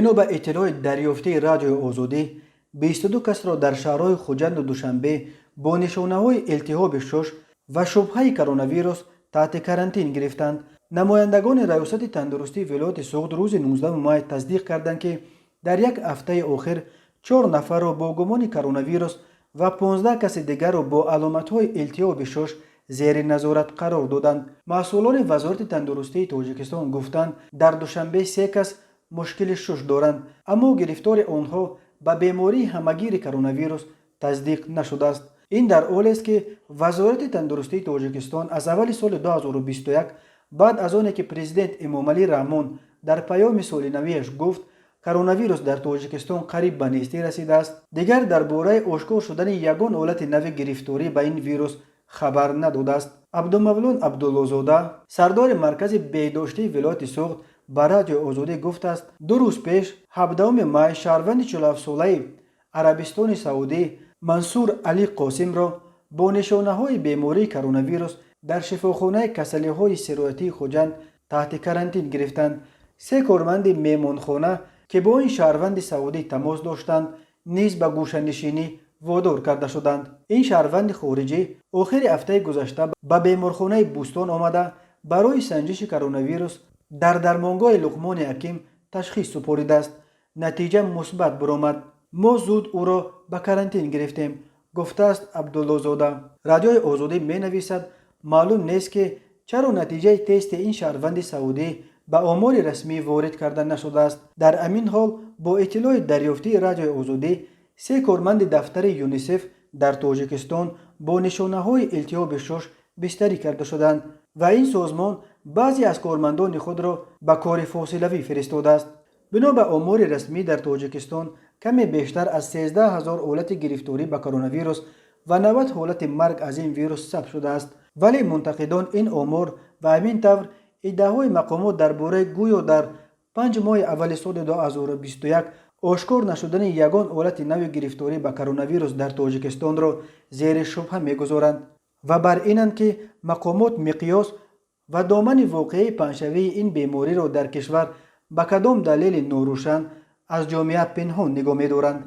Бино ба иттилои дарёфтии Радиои Озодӣ, 22 касро дар шаҳрҳои Хуҷанду Душанбе бо нишонаҳои илтиҳоби шуш ва шубҳаи коронавирус таҳти карантин гирифтанд. Намояндагони Раёсати тандурустии вилояти Суғд рӯзи 19 май тасдиқ карданд, ки дар як ҳафтаи охир чор нафарро бо гумони коронавирус ва 15 каси дигарро бо аломатҳои илтиҳоби шуш зери назорат қарор доданд. Масъулони Вазорати тандурустии Тоҷикистон гуфтанд, дар Душанбе се кас мушкили шуш доранд, аммо гирифтори онҳо ба бемории ҳамагири коронавирус тасдиқ нашудааст. Ин дар ҳолест, ки Вазорати тандурустии Тоҷикистон аз аввали соли 2021, баъд аз оне ки президент Эмомалӣ Раҳмон дар паёми солинавиаш гуфт, коронавирус дар Тоҷикистон қариб ба нестӣ расидааст, дигар дар бораи ошкор шудани ягон ҳолати нави гирифторӣ ба ин вирус хабар надодааст. Абдумавлон Абдуллозода, сардори маркази беҳдоштии вилояти Суғд, ба Радиои Озодӣ гуфтааст, 2 рӯз пеш, 17 май, шаҳрванди 47-солаи Арабистони Саудӣ Мансур Алӣ Қосимро бо нишонаҳои бемории коронавирус дар шифохонаи касалиҳои сироятии Хуҷанд таҳти карантин гирифтанд. Се корманди меҳмонхона, ки бо ин шаҳрванди саудӣ тамос доштанд, низ ба гӯшанишинӣ водор карда шуданд. Ин шаҳрванди хориҷӣ охири ҳафтаи гузашта ба беморхонаи Бӯстон омада, барои санҷиши коронавирус дар дармонгоҳи Луқмони Ҳаким ташхис супоридааст. Натиҷа мусбат буромад, мо зуд ӯро ба карантин гирифтем, гуфтааст Абдуллозода. Радиои Озодӣ менависад, маълум нест, ки чаро натиҷаи тести ин шаҳрванди саудӣ ба омори расмӣ ворид карда нашудааст. Дар ҳамин ҳол, бо иттилои дарёфтии Радиои Озодӣ, се корманди дафтари ЮНИСЕФ дар Тоҷикистон бо нишонаҳои илтиҳоби шуш бистарӣ карда шуданд ва ин созмон баъзе аз кормандони худро ба кори фосилавӣ фиристодааст. Бино ба омори расмӣ, дар Тоҷикистон каме бештар аз 13 ҳазор ҳолати гирифторӣ ба коронавирус ва 90 ҳолати марг аз ин вирус сабт шудааст. Вале мунтақидон ин омор ва ҳамин тавр иддаоҳои мақомот дар бораи гӯё дар 5 моҳи аввали соли 2021 ошкор нашудани ягон ҳолати нави гирифторӣ ба коронавирус дар Тоҷикистонро зери шубҳа мегузоранд ва бар инанд, ки мақомот миқёс ва домани воқеии паҳншавии ин бемориро дар кишвар ба кадом далели норӯшан аз ҷомеа пинҳон нигоҳ медоранд.